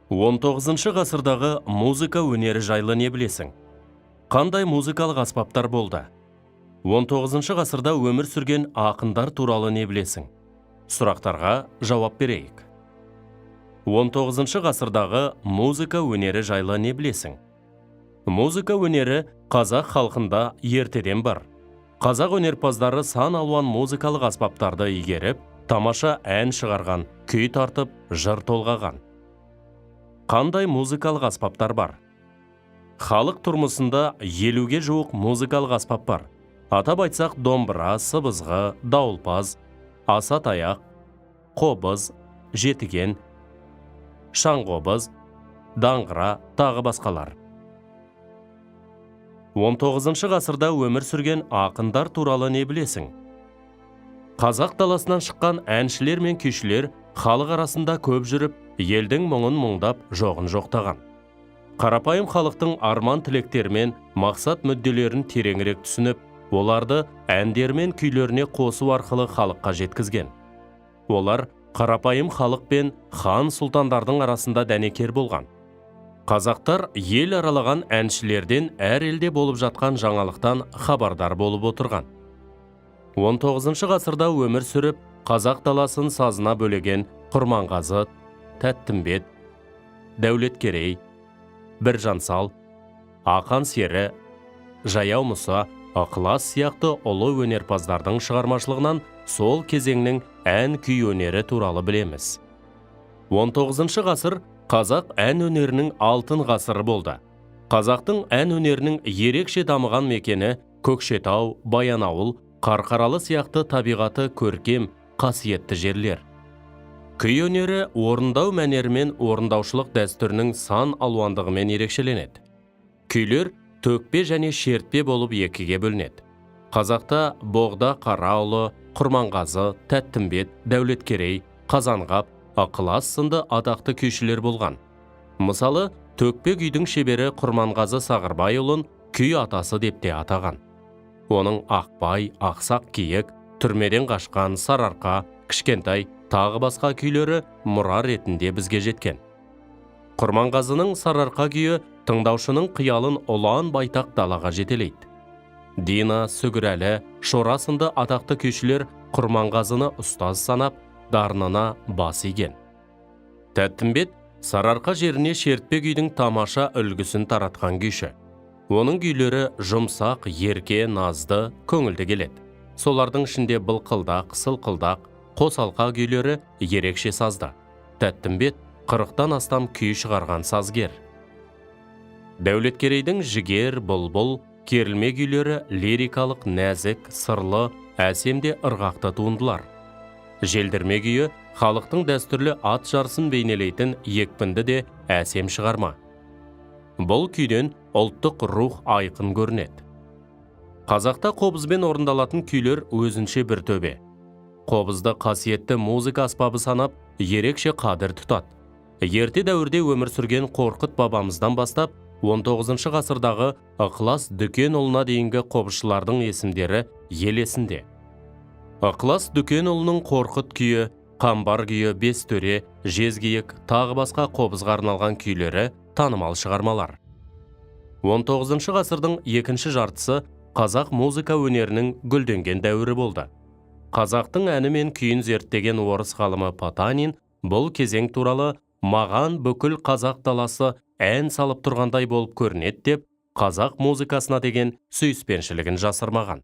19 ғасырдағы музыка өнері жайлы не білесің? Қандай музыкалық аспаптар болды? 19 ғасырда өмір сүрген ақындар туралы не білесің? Сұрақтарға жауап берейік. 19 ғасырдағы музыка өнері жайлы не білесің? Музыка өнері қазақ халқында ертеден бар. Қазақ өнерпаздары сан алуан музыкалық аспаптарды игеріп, тамаша ән шығарған, күй тартып, жыр толғаған. Қандай музыкалық аспаптар бар? Халық тұрмысында 50-ге жуық музыкалық аспап бар. Атап айтсақ, домбыра, сыбызғы, дауылпаз, аса таяқ, қобыз, жетіген, шаңқобыз, даңғыра, тағы басқалар. 19 ғасырда өмір сүрген ақындар туралы не білесің? Қазақ даласынан шыққан әншілер мен күйшілер халық арасында көп жүріп, елдің мұңын мұңдап, жоғын жоқтаған. Қарапайым халықтың арман тілектері мен мақсат мүдделерін тереңірек түсініп, оларды әндері мен күйлеріне қосу арқылы халыққа жеткізген. Олар қарапайым халық пен хан сұлтандардың арасында дәнекер болған. Қазақтар ел аралаған әншілерден әр елде болып жатқан жаңалықтан хабардар болып отырған. 19 ғасырда өмір сүріп, қазақ даласын сазына бөлеген Құрманғазы, Тәттімбет, Дәулеткерей, Біржан сал, Ақан сері, Жаяу Мұса, Ықылас сияқты ұлы өнерпаздардың шығармашылығынан сол кезеңнің ән күй өнері туралы білеміз. 19 ғасыр қазақ ән өнерінің алтын ғасыры болды. Қазақтың ән өнерінің ерекше дамыған мекені Көкшетау, Баянауыл, Қарқаралы сияқты табиғаты көркем, қасиетті жерлер. Күй өнері орындау мәнері мен орындаушылық дәстүрінің сан алуандығымен ерекшеленеді. Күйлер төкпе және шертпе болып екіге бөлінеді. Қазақта Боғда Қараұлы, Құрманғазы, Тәттімбет, Дәулеткерей, Қазанғап, Ықылас сынды атақты күйшілер болған. Мысалы, төкпе күйдің шебері Құрманғазы Сағырбайұлын күй атасы деп те атаған. Оның Ақбай, Ақсақ киік, Түрмеден қашқан, Сарыарқа, Кішкентай, тағы басқа күйлері мұра ретінде бізге жеткен. Құрманғазының Сарыарқа күйі тыңдаушының қиялын ұлан байтақ далаға жетелейді. Дина, Сүгірәлі, Шора сынды атақты күйшілер Құрманғазыны ұстаз санап, дарынына бас иген. Тәттімбет Сарыарқа жеріне шертпе күйдің тамаша үлгісін таратқан күйші. Оның күйлері жұмсақ, ерке, назды, көңілді келеді. Солардың ішінде былқылдақ, сылқылдақ, қосалқа күйлері ерекше сазды. Тәттімбет 40-тан астам күй шығарған сазгер. Дәулеткерейдің Жігер, Бұлбұл, Керілме күйлері лирикалық, нәзік, сырлы, әсем де ырғақты туындылар. Желдірме күйі халықтың дәстүрлі ат жарысын бейнелейтін екпінді де әсем шығарма. Бұл күйден ұлттық рух айқын көрінеді. Қазақта қобызбен орындалатын күйлер өзінше бір төбе. Қобызды қасиетті музыка аспабы санап, ерекше қадір тұтады. Ерте дәуірде өмір сүрген Қорқыт бабамыздан бастап, 19 ғасырдағы Ықылас Дүкенұлына дейінгі қобызшылардың есімдері ел есінде. Ықылас Дүкенұлының Қорқыт күйі, Қамбар күйі, Бестөре, Жезкиік, тағы басқа қобызға арналған күйлері танымал шығармалар. 19 ғасырдың екінші жартысы қазақ музыка өнерінің гүлденген дәуірі болды. Қазақтың әні мен күйін зерттеген орыс ғалымы Потанин бұл кезең туралы «Маған бүкіл қазақ даласы ән салып тұрғандай болып көрінеді» деп, қазақ музыкасына деген сүйіспеншілігін жасырмаған.